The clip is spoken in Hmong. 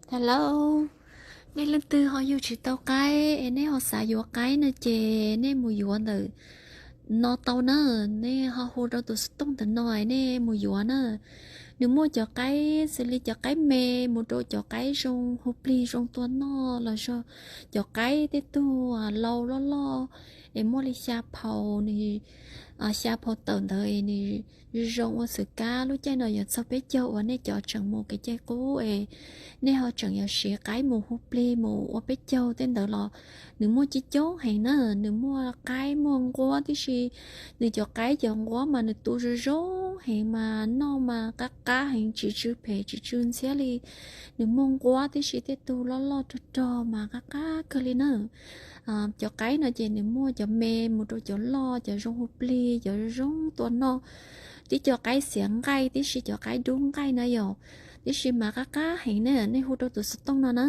Hello, nej leej twg ho yug tsis tau qaib es nej ho xav yuav qaib no ces nej mus yuav ntawm no tau na. Nej ho hu rau tus xov tooj ntawm no es nej mus yuav na. Nws muaj cov qaib xws li cov qaib me mus rau cov qaib zoo hu plig zoo tua noj los yog cov qaib tej tug lau loj loj es muaj li xya phau, nws xya phau tawm ntawd es nws zoo ua xwm kab. Lub caij no yuav txog peb caug uas nej cov tseem mus kev cai qub es nej ho tseem yuav siv qaib mus hu plig mus ua peb caug tej ntawd los nws muaj coob coob heev na. Nws muaj qaib muaj nquab tib si. Nws cov qaib cov nquab mas nws tu zoo zoo heev mas noj mas qab qab heev, tsis tsw phem tsis tsw ntxhiab li. Nws muaj nquab tib si tej tug loj loj rog rog mas qab qab kawg li na. Cov qaib no ces nws muaj cov me mus rau cov loj, cov zoo hu plig, cov zoo tua noj. Tib co qaib xiav nqaij tib si, cov qaib dub nqaij na yom, tib si mas qab qab heev na. Nej hu rau tus xov tooj no na.